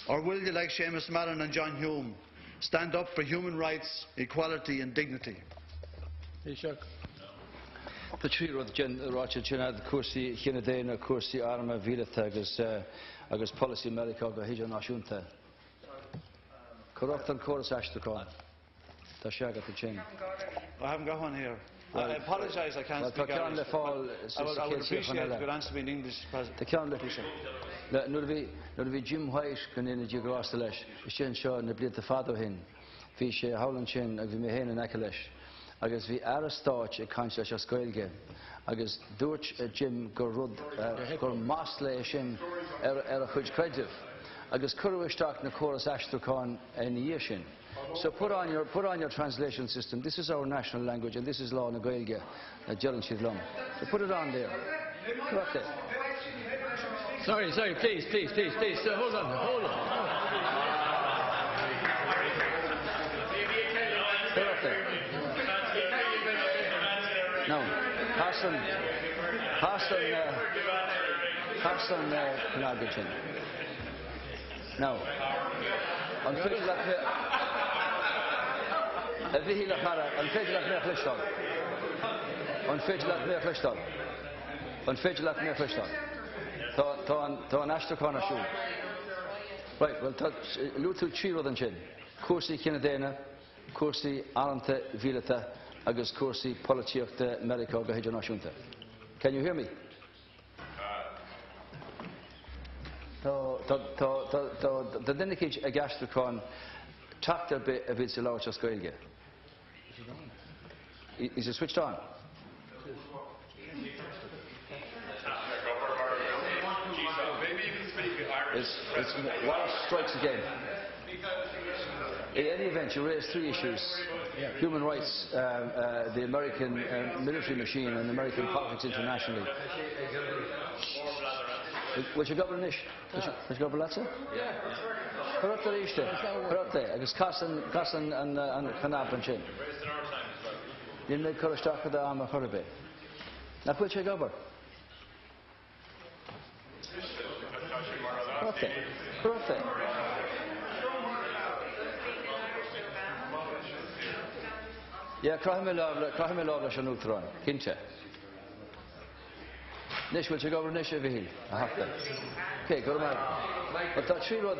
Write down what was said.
Or will you, like Seamus Mallon and John Hume, stand up for human rights, equality and dignity? Taoiseach. Tá trí rud ráite ansin agat, cúrsaí chine daonna, cúrsaí armtha mhíleata agus agus polasaí Meiriceá go hidirnáisiúnta. Cuir ort an córas aistriúcháin. Tá sé agat ansin. I haven't got one here. I apologise, I can't speak Irish. I would, I would appreciate if you could answer me in English, President. Tá ceann le nuair a bhí nuair a bhí Jim White go ndéana Dia grásta leis istigh anseo na blianta fada ó shin. Bhí sé thall ansin agus bhí mé féin in aice leis agus bhí Aire Stáit ag caint leis as Gaeilge agus dúirt Jim gur rud gur masla é sin ar ar a chuid creidimh agus cuireadh isteach na córas aistriúcháin ina dhiaidh sin. So put on your put on your translation system. This is our national language and this is Lá na Gaeilge a deireann siad liom. So put it on there. Correct it. Sorry, sorry, please, please, please, please. So hold on, hold on. Correct it. No. Pass an pass an uh, pass an uh, sin. Now, an féidir leat mé A Mhichíl a chara, an féidir leat mé a chloisteáil? An féidir leat mé a chloisteáil? An féidir leat mé a chloisteáil? Tá, tá an, tá an aistriúchán ar siúl. Right, well, tá, luaigh tú trí rud ansin. Cúrsaí chine daonna, cúrsaí armtha mhíleata agus cúrsaí polaitíochta Meiriceá go hidirnáisiúnta. Can you hear me? Tá duine eicínt ag aistriúchán teacht ar bith a bhíonns ag labhairt as Gaeilge. Is it switched on? It's, it's Wallace strikes again. In any event, you raised three issues. Human rights, uh, uh, the American uh, military machine and American politics internationally. Bhfuil sé ag obair anois? Bhfuil sé ag obair leatsa? Cuir ort arís é. Cuir ort é agus cas an cas an an an cnaipe ansin. Níl mé ag cur isteach ar d'am ar chor ar bith. Nach bhfuil sé ag obair? Cuir ort é. Cuir ort é. Yeah, croithfidh mé lámh le croithfidh mé lámh leis an Uachtarán, cinnte. Anois, bhfuil sé ag obair anois a Mhichíl? A Theachta. Ok, go raibh maith. Tá trí rud.